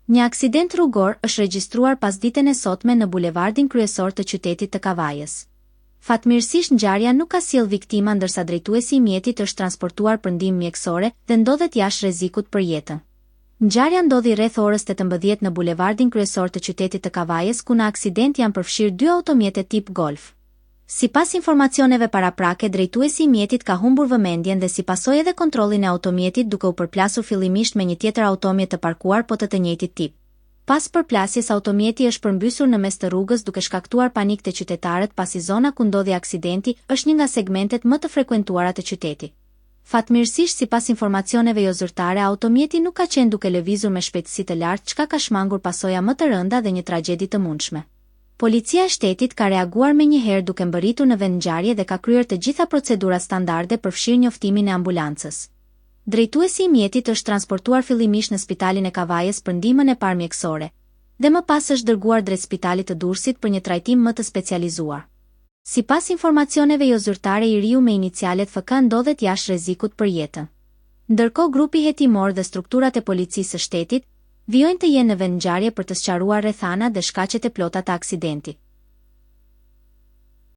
Një aksident rrugor është regjistruar pasditen e sotme në bulevardin kryesor të qytetit të Kavajës. Fatmirësisht ngjarja nuk ka sjellë viktima ndërsa drejtuesi i mjetit është transportuar për ndihmë mjekësore dhe ndodhet jashtë rrezikut për jetën. Ngjarja ndodhi rreth orës 18 në bulevardin kryesor të qytetit të Kavajës ku në aksident janë përfshirë dy automjete tip Golf. Sipas informacioneve paraprake drejtuesi i mjetit ka humbur vëmendjen dhe si pasojë edhe kontrollin e automjetit duke u përplasur fillimisht me një tjetër automjet të parkuar po të të njëjtit tip. Pas përplasjes automjeti është përmbysur në mes të rrugës duke shkaktuar panik te qytetarët pasi zona ku ndodhi aksidenti është një nga segmentet më të frekuentuara të qytetit. Fatmirësisht sipas informacioneve jozyrtare automjeti nuk ka qenë duke lëvizur me shpejtësi të lartë çka ka shmangur pasoja më të rënda dhe një tragjedi të mundshme. Policia e Shtetit ka reaguar menjëherë duke mbërritur në vendngjarje dhe ka kryer të gjitha procedurat standarde përfshirë njoftimin e ambulancës. Drejtuesi i mjetit është transportuar fillimisht në spitalin e Kavajës për ndihmën e parë mjekësore dhe më pas është dërguar drejt spitalit të Durrësit për një trajtim më të specializuar. Sipas informacioneve jozyrtare i riu me inicialet FK ndodhet jashtë rrezikut për jetën. Ndërkohë grupi hetimor dhe strukturat e Policisë së Shtetit vijojnë të jenë në vendngjarje për të sqaruar rrethanat dhe shkaqet e plota të aksidentit.